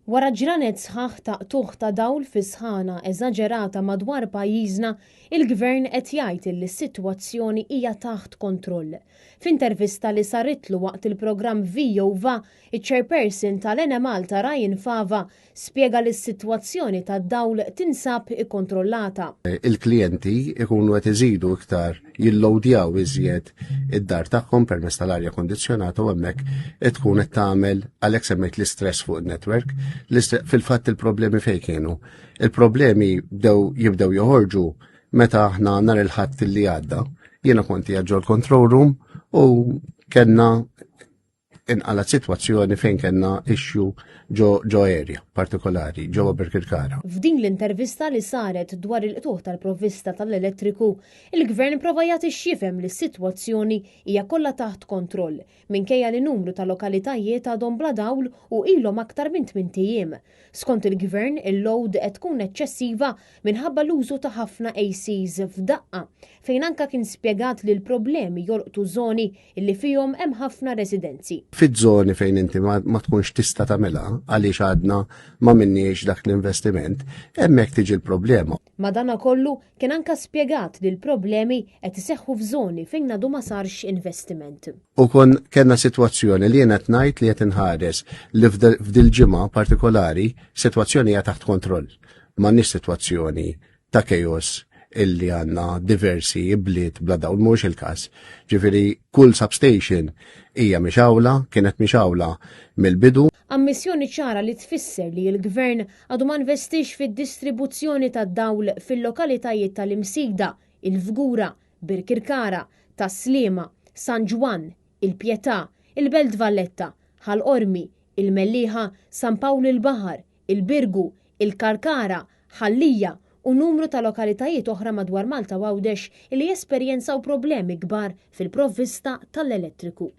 Wara ġranet sħaħ ta' qtugħ ta' dawl fi sħana eżaġerata madwar pajjiżna, il-Gvern qed jgħid illi s-sitwazzjoni hija taħt kontroll. F'intervista li saritlu waqt il-programm VOVA, iċ-Chairperson tal-Enemalta Ryan Fava Spjega li s-sitwazzjoni tad-dawl tinsab ikkontrollata. Il-klijenti ikunu qed iżidu iktar jillowdjaw iżjed id-dar tagħhom permezz tal-arja kondizzjonata u hemmhekk tkun qed tagħmel għalhekk semmejt l-istress fuq in-network. Fil-fatt il-problemi fejn kienu? Il-problemi bdew jibdew joħorġu meta aħna nhar il-Ħadd li għadda. Jiena kont qiegħed ġol-control room u kellna inqalat sitwazzjoni fejn kellna issue ġo ġo area partikolari, ġewwa Birkirkara. F'din l-intervista li saret dwar il-qtugħ tal-provvista tal-elettriku, il-Gvern prova jagħti x'jifhem li s-sitwazzjoni hija kollha taħt kontroll, minkejja li numru ta' lokalitajiet għadhom bla dawl u ilhom aktar minn tmint ijiem. Skont il-Gvern, il-load qed tkun eċċessiva minħabba l-użu ta' ħafna ACs f'daqqa, fejn anka kien spjegat li l-problemi jolqtu żoni illi fihom hemm ħafna residenzi. Fiż-żoni fejn inti ma, ma tkunx tista' tagħmilha għaliex għadna ma minniex dak l-investiment, hemmhekk tiġi l-problema. Madanakollu, kien anka spjegat li l-problemi qed iseħħu f'żoni fejn għadu ma sarx investiment. U kon kellna sitwazzjoni li jien qed ngħid li qed inħares li f'dil-ġimgħa partikolari sitwazzjoni hija taħt kontroll. M'għandniex sitwazzjoni ta' chaos illi għandna diversi bliet bla dawl mhux il-każ. Ġifieri kull substation hija mixawla, kienet mixawla mill-bidu. Ammissjoni ċara li tfisser li l-Gvern għadu ma nvestix fid-distribuzzjoni tad-dawl fil-lokalitajiet tal-Imsida, il-Fgura, Birkirkara, Tas-Sliema, San Ġwann, il-Pietà, il-Belt Valletta, Ħal Qormi, il-Mellieħa, San Pawl il-Baħar, il-Birgu, il-Karkara, Ħal Lija u numru ta' lokalitajiet oħra madwar Malta u Għawdex li jesperjenzaw problemi kbar fil-provvista tal-elettriku.